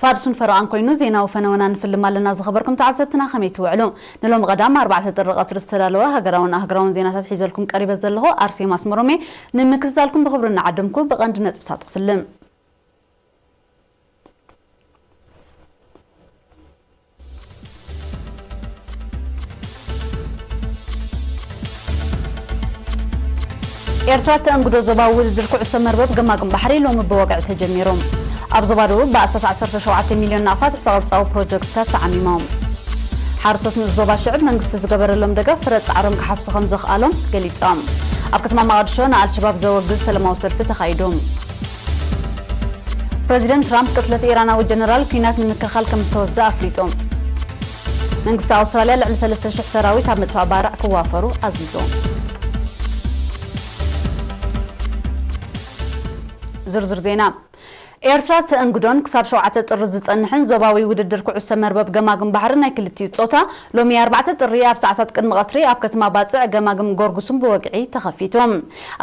ኣድሱን ፈረቓን ኮይኑ ዜናዊ ፈነወና ንፍልም ኣለና። ዝኸበርኩም ተዓዘብትና ከመይ ትውዕሉ? ንሎሚ ቀዳም ኣርባዕተ ጥሪ ቀትሪ ዝተዳለወ ሃገራውን ኣህግራውን ዜናታት ሒዘልኩም ቀሪበ ዘለኹ ኣርሴማ ኣስመሮሜ። ንምክትታልኩም ብኽብሪ እናዓደምኩ ብቐንዲ ነጥብታት ክፍልም። ኤርትራ ተእንግዶ ዞባዊ ውድድር ኩዕሶ መርበብ ገማግም ባሕሪ ሎሚ ብወግዒ ተጀሚሩ። ኣብ ዞባ ደቡብ ብኣስታት ዓሰርተ ሸውዓተ ሚልዮን ናቕፋ ትሕተ ቅርጻዊ ፕሮጀክትታት ተዓሚሞም። ሓረስቶት ንኡስ ዞባ ሽዕብ መንግስቲ ዝገበረሎም ደገፍ ፍረ ጻዕሮም ክሓፍሱ ከም ዘኽኣሎም ገሊጾም። ኣብ ከተማ መቓድሾ ንኣልሸባብ ዘወግዝ ሰላማዊ ሰልፊ ተኻይዱ። ፕረዚደንት ትራምፕ ቅትለት ኢራናዊ ጀነራል ኲናት ንምክልኻል ከም እተወስደ ኣፍሊጡ። መንግስቲ ኣውስትራልያ ልዕሊ ሰለስተ ሽሕ ሰራዊት ኣብ ምጥፋእ ባርዕ ክዋፈሩ ኣዚዙ። ዝርዝር ዜና። ኤርትራ ተእንግዶን ክሳብ ሸውዓተ ጥሪ ዝጸንሕን ዞባዊ ውድድር ኩዕሶ መርበብ ገማግም ባሕሪ ናይ ክልቲኡ ጾታ ሎሚ ኣርባዕተ ጥሪ ኣብ ሰዓታት ቅድሚ ቀትሪ ኣብ ከተማ ባጽዕ ገማግም ጎርጉስም ብወግዒ ተኸፊቱ።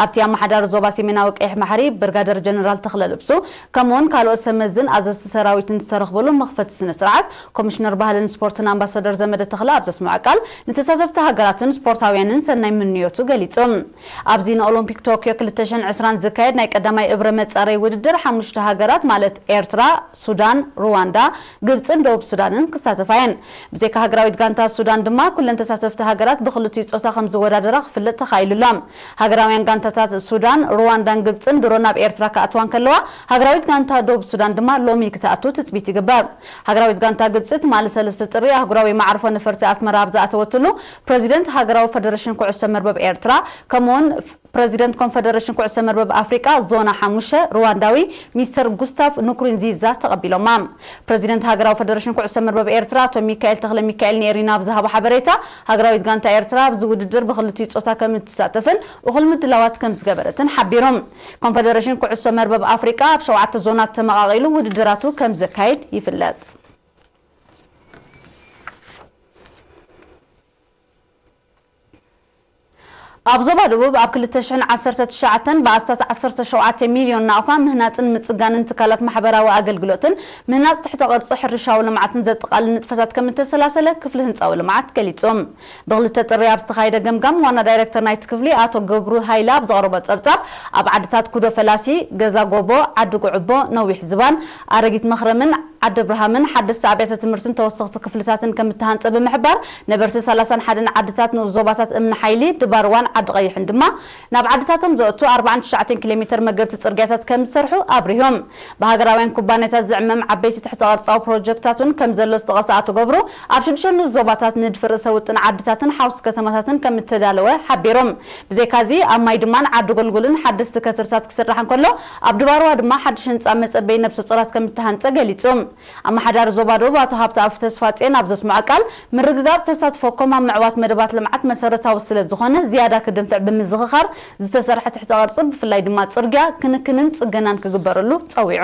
ኣብቲ ኣመሓዳሪ ዞባ ሰሜናዊ ቀይሕ ባሕሪ ብርጋደር ጀነራል ተኽለ ልብሱ፣ ከምኡውን ካልኦት ሰመዝን ኣዘዝቲ ሰራዊትን ዝተረኽበሉ መኽፈቲ ስነ ስርዓት ኮሚሽነር ባህልን ስፖርትን ኣምባሳደር ዘመደ ተኽለ ኣብ ዘስምዖ ቃል፣ ንተሳተፍቲ ሃገራትን ስፖርታውያንን ሰናይ ምንዮቱ ገሊጹ። ኣብዚ ንኦሎምፒክ ቶክዮ ክልተ ሽሕን ዕስራን ዝካየድ ናይ ቀዳማይ እብረ መጻረይ ውድድር ሓሙሽተ ሃገራት ማለት ኤርትራ፣ ሱዳን፣ ሩዋንዳ፣ ግብጽን ደቡብ ሱዳንን ክሳተፋ እየን። ብዘይካ ሃገራዊት ጋንታ ሱዳን ድማ ኩለን ተሳተፍቲ ሃገራት ብክልቲኡ ጾታ ከም ዝወዳደራ ክፍለጥ ተኻኢሉ ኣሎ። ሃገራውያን ጋንታታት ሱዳን፣ ሩዋንዳን ግብጽን ድሮ ናብ ኤርትራ ክኣትዋ እንከለዋ፣ ሃገራዊት ጋንታ ደቡብ ሱዳን ድማ ሎሚ ክትኣቱ ትጽቢት ይግበር። ሃገራዊት ጋንታ ግብጺ ትማሊ ሰለስተ ጥሪ ኣህጉራዊ መዓርፎ ነፈርቲ ኣስመራ ኣብ ዝኣተወትሉ፣ ፕረዚደንት ሃገራዊ ፈደረሽን ኩዕሶ መርበብ ኤርትራ ከምኡውን ፕረዚደንት ኮንፈደረሽን ኩዕሶ መርበብ ኣፍሪቃ ዞና ሓሙሽተ ሩዋንዳዊ ሚስተር ጉስታቭ ንኩሩንዚዛ ተቐቢሎማ። ፕረዚደንት ሃገራዊ ፈደረሽን ኩዕሶ መርበብ ኤርትራ ኣቶ ሚካኤል ተኽለ ሚካኤል ንኤሪና ኣብ ዝሃቦ ሓበሬታ፣ ሃገራዊት ጋንታ ኤርትራ ኣብዚ ውድድር ብክልቲኡ ጾታ ከም እትሳተፍን እኹል ምድላዋት ከም ዝገበረትን ሓቢሮም። ኮንፈደረሽን ኩዕሶ መርበብ ኣፍሪቃ ኣብ ሸውዓተ ዞናት ተመቓቒሉ ውድድራቱ ከም ዘካይድ ይፍለጥ። ኣብ ዞባ ደቡብ ኣብ ክልተ ሽሕን ዓሰርተ ትሽዓተን ብኣስታት ዓሰርተ ሸውዓተ ሚልዮን ናቕፋ ምህናጽን ምጽጋንን ትካላት ማሕበራዊ ኣገልግሎትን ምህናጽ ትሕተ ቅርጺ ሕርሻዊ ልምዓትን ዘጠቓልል ንጥፈታት ከም እተሰላሰለ ክፍሊ ህንጻዊ ልምዓት ገሊጹ። ብክልተ ጥሪ ኣብ ዝተኻየደ ገምጋም ዋና ዳይሬክተር ናይቲ ክፍሊ ኣቶ ገብሩ ሃይለ ኣብ ዘቕረቦ ጸብጻብ፣ ኣብ ዓድታት ኩዶ ፈላሲ፣ ገዛ ጎቦ፣ ዓዲ ጉዕቦ፣ ነዊሕ ዝባን፣ ኣረጊት መኽረምን ዓዲ ብርሃምን ሓደስቲ ኣብያተ ትምህርትን ተወሰኽቲ ክፍልታትን ከም እተሃንጸ ብምሕባር፣ ነበርቲ ሰላሳን ሓደን ዓድታት ንኡስ ዞባታት እምኒ ሓይሊ፣ ድባርዋን ዓዲ ቀይሕን ድማ ናብ ዓድታቶም ዘእቱ ኣርባዓን ትሽዓተን ኪሎ ሜተር መገብቲ ጽርግያታት ከም ዝሰርሑ ኣብሪሆም። ብሃገራውያን ኩባንያታት ዝዕመም ዓበይቲ ትሕተ ቅርጻዊ ፕሮጀክትታት እውን ከም ዘሎ ዝጠቐሰ ኣቶ ገብሩ፣ ኣብ ሽዱሽተ ንኡስ ዞባታት ንድፊ ርእሰ ውጥን ዓድታትን ሓውሲ ከተማታትን ከም እተዳለወ ሓቢሮም። ብዘይካዚ ኣብ ማይ ድማን ዓዲ ጎልጎልን ሓደስቲ ከትርታት ክስራሕ እንከሎ፣ ኣብ ድባርዋ ድማ ሓድሽ ህንጻ መጸበይ ነብሰ ጾራት ከም እተሃንጸ ገሊጹ። ኣመሓዳሪ ዞባ ደቡብ ኣቶ ሃብተኣብ ተስፋጽዮን ኣብ ዘስምዖ ቃል፣ ምርግጋጽ ተሳትፎ ኮም ኣብ ምዕዋት መደባት ልምዓት መሰረታዊ ስለ ዝኾነ፣ ዝያዳ ክድንፍዕ ብምዝኽኻር፣ ዝተሰርሐ ትሕተ ቅርጺ ብፍላይ ድማ ጽርግያ ክንክንን ጽገናን ክግበረሉ ጸዊዑ።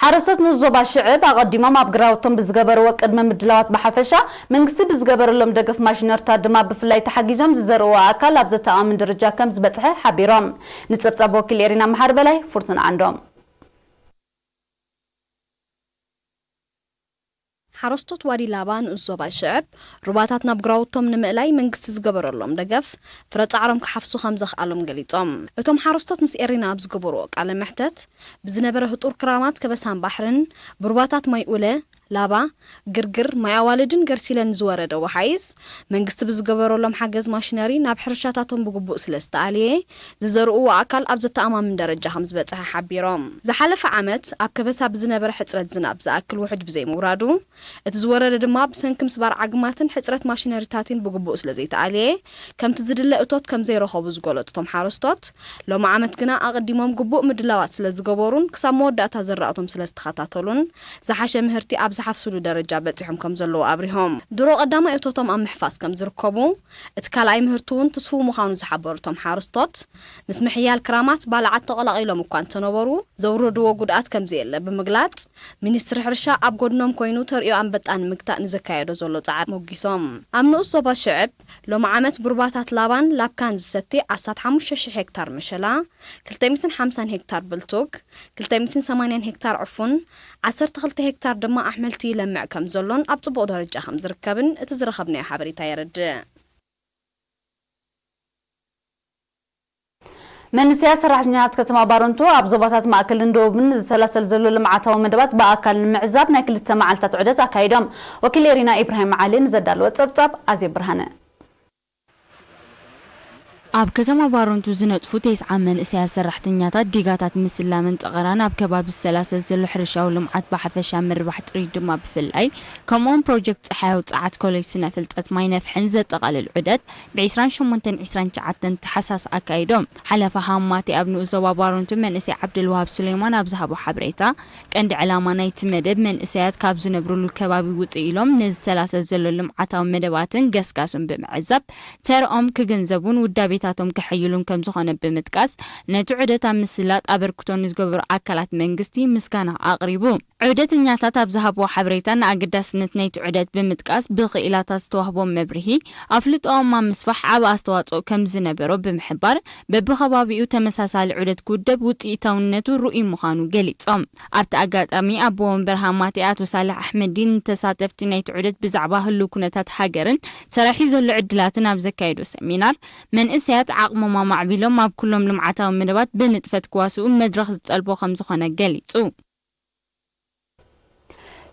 ሓረስቶት ንኡስ ዞባ ሽዕብ ኣቐዲሞም ኣብ ግራውቶም ብዝገበርዎ ቅድመ ምድላዋት ብሓፈሻ መንግስቲ ብዝገበረሎም ደገፍ ማሽነርታት ድማ ብፍላይ ተሓጊዞም ዝዘርእዎ ኣእካል ኣብ ዘተኣማምን ደረጃ ከም ዝበጽሐ ሓቢሮም። ንጸብጻብ ወኪል ኤሪና መሓሪ በላይ፣ ፍርቱና ዓንዶም። ሓረስቶት ዋዲ ላባ ንኡስ ዞባ ሽዕብ ሩባታት ናብ ግራውቶም ንምእላይ መንግስቲ ዝገበረሎም ደገፍ ፍረ ጻዕሮም ክሓፍሱ ከም ዘኽኣሎም ገሊጾም። እቶም ሓረስቶት ምስ ኤሪና ኣብ ዝገበርዎ ቃለ መሕተት፣ ብዝነበረ ህጡር ክራማት ከበሳን ባሕርን ብሩባታት ማይ ኡለ፣ ላባ፣ ግርግር፣ ማይ ኣዋልድን ገርሲለን ዝወረደ ወሓይዝ፣ መንግስቲ ብዝገበረሎም ሓገዝ ማሽነሪ ናብ ሕርሻታቶም ብግቡእ ስለ ዝተኣልየ፣ ዝዘርእዎ ኣእካል ኣብ ዘተኣማምን ደረጃ ከም ዝበጽሐ ሓቢሮም። ዝሓለፈ ዓመት ኣብ ከበሳ ብዝነበረ ሕጽረት ዝናብ ዝኣክል ውሑድ ብዘይምውራዱ፣ እቲ ዝወረደ ድማ ብሰንኪ ምስባር ዓግማትን ሕጽረት ማሽነሪታትን ብግቡእ ስለ ዘይተኣልየ፣ ከምቲ ዝድለ እቶት ከም ዘይረኸቡ ዝገለጹ እቶም ሓረስቶት፣ ሎሚ ዓመት ግና ኣቐዲሞም ግቡእ ምድላዋት ስለ ዝገበሩን ክሳብ መወዳእታ ዝራእቶም ስለ ዝተኸታተሉን፣ ዝሓሸ ምህርቲ ኣብ ዝሓፍሱሉ ደረጃ በጺሖም ከም ዘለዉ ኣብሪሆም። ድሮ ቀዳማይ እቶቶም ኣብ ምሕፋስ ከም ዝርከቡ፣ እቲ ካልኣይ ምህርቲ እውን ትስፉው ምዃኑ ዝሓበሩ እቶም ሓረስቶት፣ ምስ ምሕያል ክራማት ባልዓት ተቐላቒሎም እኳ እንተነበሩ፣ ዘውረድዎ ጉድኣት ከም ዘየለ ብምግላጽ፣ ሚኒስትሪ ሕርሻ ኣብ ጎድኖም ኮይኑ ተርእዮ ኣንበጣ ንምግታእ ንዘካየዶ ዘሎ ጻዕሪ ሞጊሶም። ኣብ ንኡስ ዞባ ሽዕብ፣ ሎሚ ዓመት ብሩባታት ላባን ላብካን ዝሰቲ ዓሰርተ ሓሙሽተ ሽሕ ሄክታር መሸላ፣ ክልተ ሚእትን ሓምሳን ሄክታር ብልቱግ፣ ክልተ ሚእትን ሰማንያን ሄክታር ዕፉን፣ ዓሰርተ ክልተ ሄክታር ድማ ኣሕምልቲ ይለምዕ ከም ዘሎን ኣብ ጽቡቕ ደረጃ ከም ዝርከብን እቲ ዝረኸብናዮ ሓበሬታ የረድእ። መንእሰያት ሰራሕተኛታት ከተማ ባረንቱ ኣብ ዞባታት ማእከልን ደቡብን ዝሰላሰል ዘሎ ልምዓታዊ መደባት ብኣካል ንምዕዛብ ናይ ክልተ መዓልታት ዑደት ኣካይዶም። ወኪል ኤሪና ኢብራሂም ዓሊ ንዘዳለወ ጸብጻብ ኣዜብ ብርሃነ። ኣብ ከተማ ባረንቱ ዝነጥፉ ተስዓ መንእሰያት ሰራሕተኛታት ዲጋታት ምስላምን ጠቐራን ኣብ ከባቢ ዝሰላሰል ዘሎ ሕርሻዊ ልምዓት ብሓፈሻ ምርባሕ ጥሪት ድማ ብፍላይ ከምኡውን ፕሮጀክት ጸሓያዊ ጸዓት ኮሌጅ ስነ ፍልጠት ማይ ነፍሕን ዘጠቓልል ዑደት ብ ዒስራን ሸሞንተን ዒስራን ትሽዓተን ታሕሳስ ኣካይዶም። ሓለፋ ሃማቴ ኣብ ንኡስ ዞባ ባረንቱ መንእሰይ ዓብደልዋሃብ ሱሌማን ኣብ ዝሃቦ ሓበሬታ፣ ቀንዲ ዕላማ ናይቲ መደብ መንእሰያት ካብ ዝነብሩሉ ከባቢ ውፅእ ኢሎም ነዚ ሰላሰል ዘሎ ልምዓታዊ መደባትን ገስጋሱን ብምዕዛብ ተርኦም ክግንዘቡን ውዳቤታቶም ከሐይሉን ከም ዝኾነ ብምጥቃስ፣ ነቲ ዑደት ኣብ ምስላጥ ኣበርክቶ ንዝገበሩ ኣካላት መንግስቲ ምስጋና ኣቕሪቡ። ዑደተኛታት ኣብ ዝሃብዎ ሓበሬታ ንኣገዳስነት ናይቲ ዑደት ብምጥቃስ፣ ብኽኢላታት ዝተዋህቦም መብርሂ ኣፍልጦኦም ኣብ ምስፋሕ ዓቢ ኣስተዋጽኦ ከም ዝነበሮ ብምሕባር፣ በብኸባቢኡ ተመሳሳሊ ዑደት ክውደብ ውጽኢታውነቱ ርኡይ ምዃኑ ገሊጾም። ኣብቲ ኣጋጣሚ ኣቦ ወንበር ሃማቴ ኣቶ ሳልሕ ኣሕመዲን ንተሳተፍቲ ናይቲ ዑደት ብዛዕባ ህሉው ኩነታት ሃገርን ሰራሒ ዘሎ ዕድላትን ኣብ ዘካየዶ ሰሚናር፣ መንእሰያት ዓቕሞም ኣማዕቢሎም ኣብ ኩሎም ልምዓታዊ መደባት ብንጥፈት ክዋስኡ መድረኽ ዝጠልቦ ከም ዝኾነ ገሊጹ።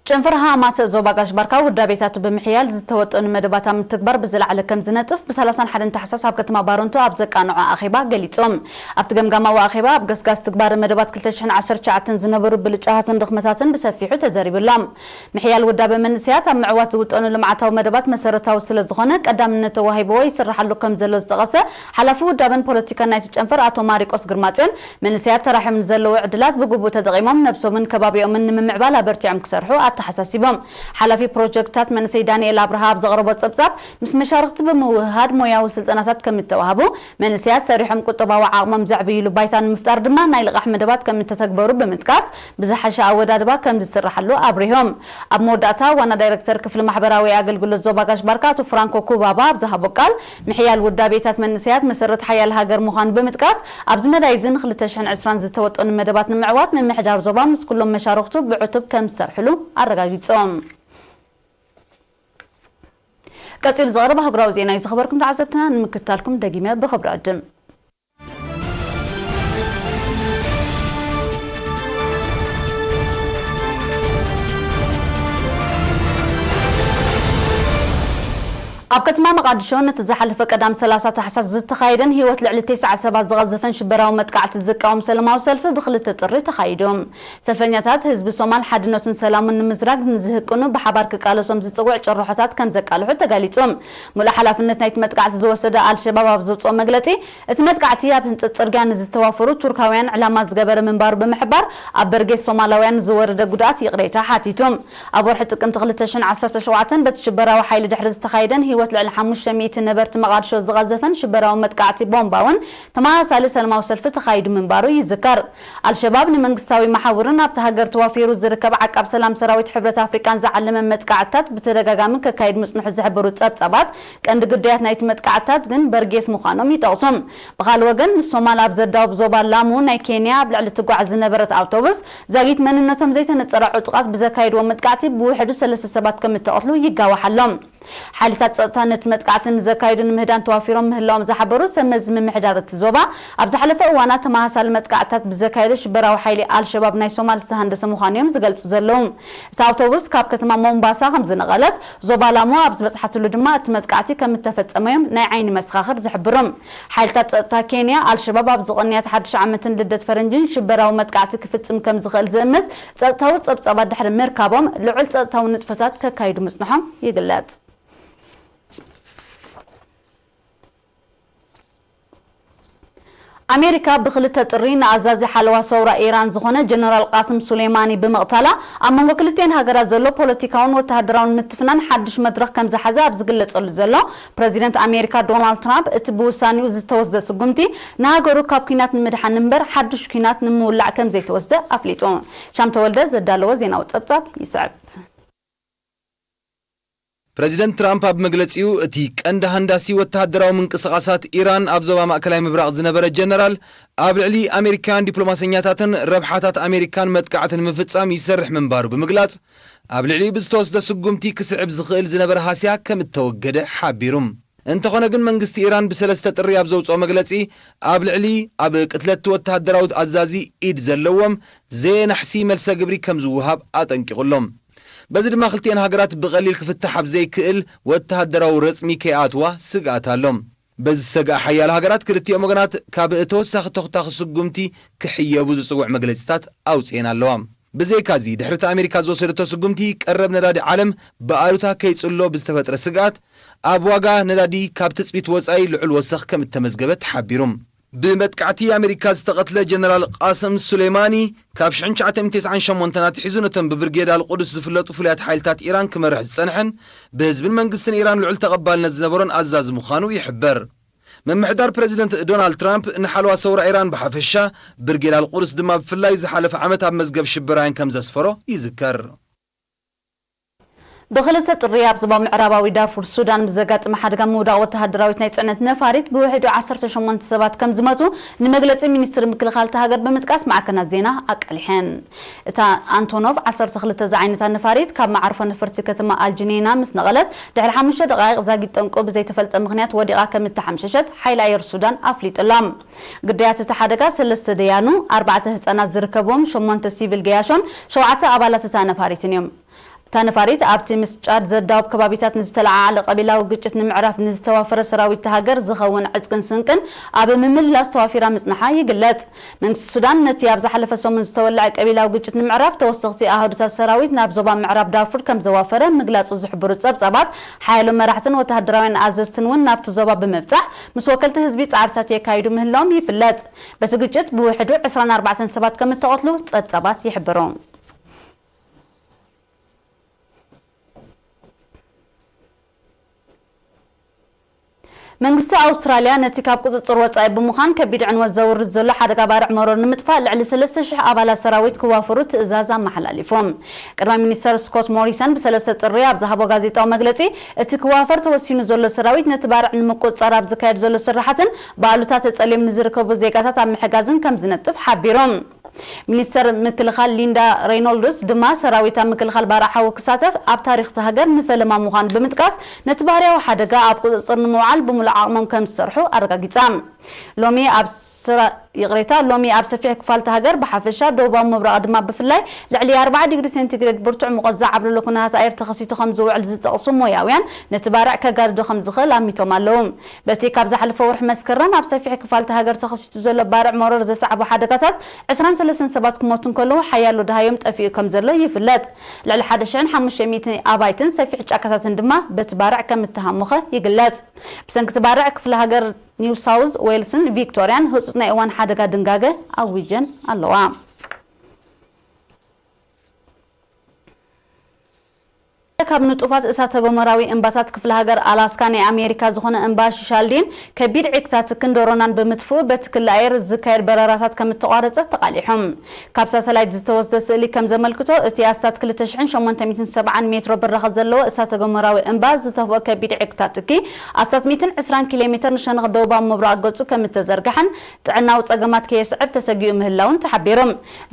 ጨንፈር ሃማተ ዞባ ጋሽ ባርካ ውዳቤታቱ ብምሕያል ዝተወጠኑ መደባት ኣብ ምትግባር ብዝለዓለ ከም ዝነጥፍ ብ ሰላሳን ሓደን ታሕሳስ ኣብ ከተማ ባረንቱ ኣብ ዘቃንዖ ኣኼባ ገሊጾም። ኣብቲ ገምጋማዊ ኣኼባ ኣብ ገስጋስ ትግባረ መደባት ክልተ ሽሕን ዓሰርተ ትሽዓተን ዝነበሩ ብልጫታትን ድኽመታትን ብሰፊሑ ተዘሪቡሎም። ምሕያል ውዳበ መንእሰያት ኣብ ምዕዋት ዝውጠኑ ልምዓታዊ መደባት መሰረታዊ ስለ ዝኾነ ቀዳምነት ተዋሂብዎ ይስራሓሉ ከም ዘሎ ዝጠቐሰ ሓላፊ ውዳበን ፖለቲካን ናይቲ ጨንፈር ኣቶ ማሪቆስ ግርማጽዮን፣ መንእሰያት ተራሒም ንዘለዉ ዕድላት ብግቡእ ተጠቒሞም ነብሶምን ከባቢኦምን ንምምዕባል ኣበርቲዖም ክሰርሑ ኣተሓሳሲቦም። ሓላፊ ፕሮጀክትታት መንእሰይ ዳንኤል ኣብርሃ ኣብ ዘቕረቦ ጸብጻብ፣ ምስ መሻርኽቲ ብምውህሃድ ሞያዊ ስልጠናታት ከም እተዋህቡ፣ መንእሰያት ሰሪሖም ቁጠባዊ ዓቕሞም ዘዕብይሉ ባይታ ንምፍጣር ድማ ናይ ልቓሕ መደባት ከም እተተግበሩ ብምጥቃስ፣ ብዝሓሸ ኣወዳድባ ከም ዝስራሓሉ ኣብሪሆም። ኣብ መወዳእታ ዋና ዳይረክተር ክፍሊ ማሕበራዊ ኣገልግሎት ዞባ ጋሽ ባርካ ኣቶ ፍራንኮ ኩባባ ኣብ ዝሃቦ ቃል፣ ምሕያል ውዳቤታት መንእሰያት መሰረት ሓያል ሃገር ምዃኑ ብምጥቃስ፣ ኣብዚ መዳይ እዚ ን ክልተ ሽሕን ዕስራን ዝተወጠኑ መደባት ንምዕዋት ምምሕዳር ዞባ ምስ ኩሎም መሻርኽቱ ብዕቱብ ከም ዝሰርሕሉ ኣረጋጊጾም። ቀጺሉ ዝቐርብ ኣህጉራዊ ዜና እዩ። ዝኸበርኩም ተዓዘብትና ንምክትታልኩም ደጊመ ብኽብሪ ዕድም። ኣብ ከተማ መቓድሾ ነቲ ዝሓለፈ ቀዳም ሰላሳ ታሕሳስ ዝተኻየደን ህይወት ልዕሊ ተስዓ ሰባት ዝቐዘፈን ሽበራዊ መጥቃዕቲ ዝቃወም ሰላማዊ ሰልፊ ብክልተ ጥሪ ተኻይዱ። ሰልፈኛታት ህዝቢ ሶማል ሓድነቱን ሰላሙን ንምዝራግ ንዝህቅኑ ብሓባር ክቃለሶም ዝጽውዕ ጭርሖታት ከም ዘቃልሑ ተጋሊጹ። ሙሉእ ሓላፍነት ናይቲ መጥቃዕቲ ዝወሰደ ኣልሸባብ ኣብ ዘውጽኦ መግለጺ፣ እቲ መጥቃዕቲ ኣብ ህንጸት ጽርግያ ንዝተዋፈሩ ቱርካውያን ዕላማ ዝገበረ ምንባሩ ብምሕባር፣ ኣብ በርጌስ ሶማላውያን ዝወረደ ጉድኣት ይቕሬታ ሓቲቱ። ኣብ ወርሒ ጥቅምቲ ክልተ ሽሕን ዓሰርተ ሸውዓተን በቲ ሽበራዊ ሓይሊ ድሕሪ ዝተኻየደን ህይወት ልዕሊ ሓሙሽተ ሚእቲ ነበርቲ መቓድሾ ዝቐዘፈን ሽበራዊ መጥቃዕቲ ቦምባ እውን ተመሳሳሊ ሰላማዊ ሰልፊ ተኻይዱ ምንባሩ ይዝከር። ኣልሸባብ ንመንግስታዊ መሓውርን ኣብቲ ሃገር ተዋፊሩ ዝርከብ ዓቃብ ሰላም ሰራዊት ሕብረት ኣፍሪቃን ዝዓለመ መጥቃዕትታት ብተደጋጋሚ ከካይድ ምጽንሑ ዝሕብሩ ጸብጻባት፣ ቀንዲ ግዳያት ናይቲ መጥቃዕትታት ግን በርጌስ ምዃኖም ይጠቕሱ። ብኻልእ ወገን፣ ምስ ሶማል ኣብ ዘዳውብ ዞባ ላሙ ናይ ኬንያ ኣብ ልዕሊ ትጓዓዝ ዝነበረት ኣውቶቡስ ዛጊት መንነቶም ዘይተነጸረ ዕጡቓት ብዘካየድዎ መጥቃዕቲ ብውሕዱ ሰለስተ ሰባት ከም እተቐትሉ ይጋዋሕ ኣሎ። ሓይልታት ጸጥታ ነቲ መጥቃዕቲ ንዘካይዱ ንምህዳን ተዋፊሮም ምህላዎም ዝሓበሩ ሰብ መዚ ምምሕዳር እቲ ዞባ፣ ኣብ ዝሓለፈ እዋናት ተመሳሳሊ መጥቃዕትታት ብዘካየደ ሽበራዊ ሓይሊ ኣልሸባብ ናይ ሶማል ዝተሃንደሰ ምዃኑ እዮም ዝገልጹ ዘለዉ። እታ ኣውቶቡስ ካብ ከተማ ሞምባሳ ከም ዝነቐለት፣ ዞባ ላሙ ኣብ ዝበጽሓትሉ ድማ እቲ መጥቃዕቲ ከም እተፈጸመ እዮም ናይ ዓይኒ መሰኻኽር ዝሕብሩ። ሓይልታት ጸጥታ ኬንያ፣ ኣልሸባብ ኣብዚ ቅንያት ሓድሽ ዓመትን ልደት ፈረንጅን ሽበራዊ መጥቃዕቲ ክፍጽም ከም ዝኽእል ዝእምት ጸጥታዊ ጸብጻባት ድሕሪ ምርካቦም፣ ልዑል ጸጥታዊ ንጥፈታት ከካይዱ ምጽንሖም ይግለጽ። ኣሜሪካ ብክልተ ጥሪ ንኣዛዚ ሓለዋ ሰውራ ኢራን ዝኾነ ጀነራል ቃስም ሱሌማኒ ብምቕታላ፣ ኣብ መንጎ ክልቲኤን ሃገራት ዘሎ ፖለቲካውን ወተሃደራውን ምትፍናን ሓድሽ መድረኽ ከም ዝሓዘ ኣብ ዝግለጸሉ ዘሎ፣ ፕረዚደንት ኣሜሪካ ዶናልድ ትራምፕ እቲ ብውሳኔኡ ዝተወስደ ስጉምቲ ንሃገሩ ካብ ኲናት ንምድሓን እምበር ሓድሽ ኲናት ንምውላዕ ከም ዘይተወስደ ኣፍሊጡ። ሻም ተወልደ ዘዳለዎ ዜናዊ ጸብጻብ ይስዕብ። ፕረዚደንት ትራምፕ ኣብ መግለጺኡ፣ እቲ ቀንዲ ሃንዳሲ ወተሃደራዊ ምንቅስቓሳት ኢራን ኣብ ዞባ ማእከላይ ምብራቕ ዝነበረ ጀነራል፣ ኣብ ልዕሊ ኣሜሪካውያን ዲፕሎማሰኛታትን ረብሓታት ኣሜሪካን መጥቃዕቲ ንምፍጻም ይሰርሕ ምንባሩ ብምግላጽ፣ ኣብ ልዕሊኡ ብዝተወስደ ስጉምቲ ክስዕብ ዝኽእል ዝነበረ ሃስያ ከም እተወገደ ሓቢሩ። እንተኾነ ግን መንግስቲ ኢራን ብሰለስተ ጥሪ ኣብ ዘውፅኦ መግለፂ ኣብ ልዕሊ ኣብ ቅትለቲ ወተሃደራዊ ኣዛዚ ኢድ ዘለዎም ዘየናሕሲ መልሰ ግብሪ ከም ዝወሃብ ኣጠንቂቑ ኣሎ። በዚ ድማ ክልቲኤን ሃገራት ብቐሊል ክፍታሕ ኣብ ዘይክእል ወተሃደራዊ ረፅሚ ከይኣትዋ ስግኣት ኣሎ። በዚ ዝሰግኣ ሓያሎ ሃገራት ክልቲኦም ወገናት ካብ ተወሳኺ ተኹታኺ ስጉምቲ ክሕየቡ ዝፅውዕ መግለፂታት ኣውፅኤን ኣለዋ። ብዘይካዚ ድሕሪ እቲ ኣሜሪካ ዝወሰደቶ ስጉምቲ ቀረብ ነዳዲ ዓለም ብኣሉታ ከይፅሎ ብዝተፈጥረ ስግኣት ኣብ ዋጋ ነዳዲ ካብ ትፅቢት ወፃኢ ልዑል ወሰኽ ከም እተመዝገበ ተሓቢሩ። ብመጥቃዕቲ ኣሜሪካ ዝተቐትለ ጀነራል ቃስም ሱሌማኒ ካብ ሽሕን ትሽዓተ ሚእትን ተስዓን ሸሞንተን ኣትሒዙ ነቶም ብብርጌድ ኣልቁድስ ዝፍለጡ ፍሉያት ሓይልታት ኢራን ክመርሕ ዝጸንሐን ብህዝብን መንግስትን ኢራን ልዑል ተቐባልነት ዝነበሮን ኣዛዚ ምዃኑ ይሕበር። ምምሕዳር ፕረዚደንት ዶናልድ ትራምፕ ንሓለዋ ሰውራ ኢራን ብሓፈሻ ብርጌድ ኣልቁድስ ድማ ብፍላይ ዝሓለፈ ዓመት ኣብ መዝገብ ሽበራውያን ከም ዘስፈሮ ይዝከር። ብክልተ ጥሪ ኣብ ዞባ ምዕራባዊ ዳርፉር ሱዳን ብዘጋጠመ ሓደጋ ምውዳቕ ወተሃደራዊት ናይ ጽዕነት ነፋሪት ብውሕዱ ዓሰርተ ሸሞንተ ሰባት ከም ዝሞቱ ንመግለጺ ሚኒስትሪ ምክልኻል እታ ሃገር ብምጥቃስ ማዕከናት ዜና ኣቃሊሐን። እታ ኣንቶኖቭ ዓሰርተ ክልተ ዝዓይነታ ነፋሪት ካብ መዓርፎ ነፈርቲ ከተማ ኣልጅኔና ምስ ነቐለት ድሕሪ ሓሙሽተ ደቓይቕ ዛጊት ጠንቁ ብዘይተፈልጠ ምኽንያት ወዲቓ ከም እተሓምሸሸት ሓይሊ ኣየር ሱዳን ኣፍሊጡ ኣሎ። ግዳያት እቲ ሓደጋ ሰለስተ ደያኑ፣ ኣርባዕተ ህጻናት ዝርከብዎም ሸሞንተ ሲቪል ገያሾን ሸውዓተ ኣባላት እታ ነፋሪትን እዮም። እታ ነፋሪት ኣብቲ ምስ ጫድ ዘዳውብ ከባቢታት ንዝተለዓዓለ ቀቢላዊ ግጭት ንምዕራፍ ንዝተዋፈረ ሰራዊት እታ ሃገር ዝኸውን ዕጥቅን ስንቅን ኣብ ምምልላስ ተዋፊራ ምጽንሓ ይግለጽ። መንግስቲ ሱዳን ነቲ ኣብ ዝሓለፈ ሰሙን ዝተወልዐ ቀቢላዊ ግጭት ንምዕራፍ ተወሰኽቲ ኣሃዱታት ሰራዊት ናብ ዞባ ምዕራብ ዳርፉር ከም ዘዋፈረ ምግላጹ ዝሕብሩ ጸብጻባት፣ ሓያሎ መራሕትን ወተሃደራውያን ኣዘዝትን እውን ናብቲ ዞባ ብምብጻሕ ምስ ወከልቲ ህዝቢ ጻዕርታት የካይዱ ምህላዎም ይፍለጥ። በቲ ግጭት ብውሕዱ ዕስራን ኣርባዕተን ሰባት ከም እተቐትሉ ጸብጻባት ይሕብሩ። መንግስቲ ኣውስትራልያ ነቲ ካብ ቁጽጽር ወጻኢ ብምዃን ከቢድ ዕንወት ዘውርድ ዘሎ ሓደጋ ባርዕ መሮር ንምጥፋእ ልዕሊ ሰለስተ ሽሕ ኣባላት ሰራዊት ክዋፈሩ ትእዛዝ ኣመሓላሊፉ። ቀዳማይ ሚኒስተር ስኮት ሞሪሰን ብሰለስተ ጥሪ ኣብ ዝሃቦ ጋዜጣዊ መግለጺ፣ እቲ ክዋፈር ተወሲኑ ዘሎ ሰራዊት ነቲ ባርዕ ንምቁጽጻር ኣብ ዝካየድ ዘሎ ስራሓትን ብኣሉታ ተጸልዮም ንዝርከቡ ዜጋታት ኣብ ምሕጋዝን ከም ዝነጥፍ ሓቢሩ። ሚኒስተር ምክልኻል ሊንዳ ሬይኖልድስ ድማ ሰራዊት ኣብ ምክልኻል ባርዕ ሓዊ ክሳተፍ ኣብ ታሪኽ እታ ሃገር ንፈለማ ምዃኑ ብምጥቃስ፣ ነቲ ባህርያዊ ሓደጋ ኣብ ቁጽጽር ንምውዓል ብምሉእ ዓቕሞም ከም ዝሰርሑ ኣረጋጊጻ። ሎሚ ኣብ ስራ ይቕሬታ፣ ሎሚ ኣብ ሰፊሕ ክፋል እታ ሃገር ብሓፈሻ ደቡባዊ ምብራቕ ድማ ብፍላይ ልዕሊ ኣርባዓ ዲግሪ ሴንቲግሬድ ብርቱዕ ሙቐት ዝዓብለሎ ኩነታት ኣየር ተኸሲቱ ከም ዝውዕል ዝጠቕሱ ሞያውያን፣ ነቲ ባርዕ ከጋድዶ ከም ዝኽእል ኣሚቶም ኣለዉ። በቲ ካብ ዝሓለፈ ወርሒ መስከረም ኣብ ሰፊሕ ክፋል እታ ሃገር ተኸሲቱ ዘሎ ባርዕ መሮር ዘስዓቦ ሓደጋታት ዕስራን ሰለስተን ሰባት ክሞቱ እንከለዉ፣ ሓያሎ ደሃዮም ጠፊኡ ከም ዘሎ ይፍለጥ። ልዕሊ ሓደ ሽሕን ሓሙሽተ ሚእቲ ኣባይትን ሰፊሕ ጫካታትን ድማ በቲ ባርዕ ከም እተሃሞኸ ይግለጽ። ብሰንኪ እቲ ባርዕ ክፍለ ሃገር ኒው ሳውዝ ዌልስን ቪክቶርያን ህጹጽ ናይ እዋን ሓደጋ ድንጋገ ኣዊጀን ኣለዋ። ካብ ንጡፋት እሳተ-ጎመራዊ እምባታት ክፍለ ሃገር ኣላስካ ናይ ኣሜሪካ ዝኾነ እምባ ሺሻልዲን ከቢድ ዕግታ ትክን ዶሮናን ብምትፍኡ በቲ ክሊ ኣየር ዝካየድ በረራታት ከም እተቋረጸ ተቓሊሑ። ካብ ሳተላይት ዝተወስደ ስእሊ ከም ዘመልክቶ፣ እቲ ኣስታት ክልተ ሽሕን ሸሞንተ ሚእትን ሰብዓን ሜትሮ ብራኸ ዘለዎ እሳተ-ጎመራዊ እምባ ዝተፍኦ ከቢድ ዕግታ ትኪ ኣስታት ሚእትን ዕስራን ኪሎ ሜትር ንሸነኽ ደቡባዊ ምብራቕ ገጹ ከም እተዘርግሐን ጥዕናዊ ጸገማት ከየስዕብ ተሰጊኡ ምህላውን ተሓቢሩ።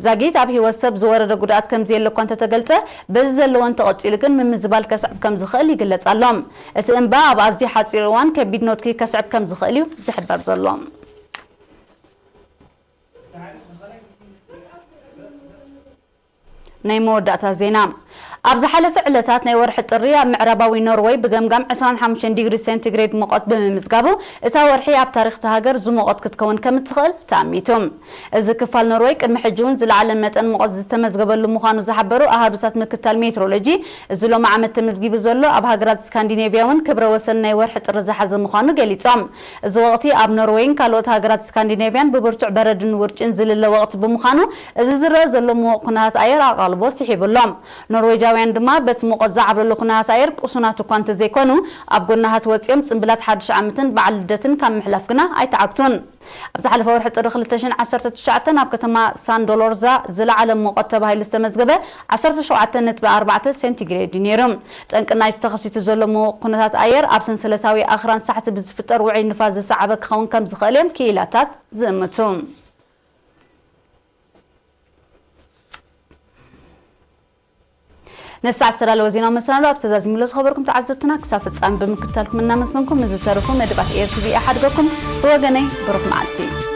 ዛጊት ኣብ ህይወት ሰብ ዝወረደ ጉድኣት ከም ዘየለ እኳ እንተተገልጸ፣ በዚ ዘለዎ እንተቐጺሉ ግን ምምዝባል ከስዕብ ከም ዝኽእል ይግለጽ ኣሎ። እቲ እምባ ኣብ ኣዝዩ ሓጺር እዋን ከቢድ ኖትኪ ከስዕብ ከም ዝኽእል እዩ ዝሕበር ዘሎ። ናይ መወዳእታ ዜና። ኣብ ዝሓለፈ ዕለታት ናይ ወርሒ ጥሪ ኣብ ምዕራባዊ ኖርወይ ብገምጋም ዕስራን ሓሙሽተን ዲግሪ ሴንቲግሬድ ሙቐት ብምምዝጋቡ፣ እታ ወርሒ ኣብ ታሪኽ እታ ሃገር ዝሙቐት ክትከውን ከም እትኽእል ተኣሚቱ። እዚ ክፋል ኖርወይ ቅድሚ ሕጂ እውን ዝለዓለ መጠን ሙቐት ዝተመዝገበሉ ምዃኑ ዝሓበሩ ኣሃዱታት ምክታል ሜትሮሎጂ፣ እዚ ሎሚ ዓመት ተመዝጊቡ ዘሎ ኣብ ሃገራት ስካንዲኔቭያ እውን ክብረ ወሰን ናይ ወርሒ ጥሪ ዝሓዘ ምዃኑ ገሊጾም። እዚ ወቕቲ ኣብ ኖርወይን ካልኦት ሃገራት ስካንዲኔቭያን ብብርቱዕ በረድን ውርጭን ዝልለ ወቕቲ ብምዃኑ፣ እዚ ዝረአ ዘሎ ምዉቕ ኩነታት ኣየር ኣቓልቦ ስሒቡ ኣሎ። ኖርዌጃውያን ድማ በቲ ሙቐት ዝዓብለሎ ኩነታት ኣየር ቅሱናት እኳ እንተዘይኮኑ፣ ኣብ ጎናሃት ወጺኦም ጽምብላት ሓድሽ ዓመትን በዓል ልደትን ካብ ምሕላፍ ግና ኣይተዓግቱን። ኣብ ዝሓለፈ ወርሒ ጥሪ ክልተ ሽሕን ዓሰርተ ትሽዓተን ኣብ ከተማ ሳንዶሎርዛ ዝለዓለ ሙቐት ተባሂሉ ዝተመዝገበ ዓሰርተ ሸውዓተ ነጥቢ ኣርባዕተ ሴንቲግሬድ እዩ ነይሩ። ጠንቂ ናይዚ ተኸሲቱ ዘሎ ምዉቕ ኩነታት ኣየር ኣብ ሰንሰለታዊ ኣኽራን ሳሕቲ ብዝፍጠር ውዑይ ንፋስ ዝሰዓበ ክኸውን ከም ዝኽእል እዮም ክኢላታት ዝእምቱ። ነሳዕ ዝተዳለወ ዜናዊ መሰናዶ ኣብ ተዛዚሙሎ ዝኸበርኩም ተዓዘብትና ክሳብ ፍጻሜ ብምክታልኩም እናመስገንኩም፣ ምስ ዝተረፉ መደባት ኤር ቲ ቪ እሓድገኩም። ብወገነይ ብሩኽ መዓልቲ።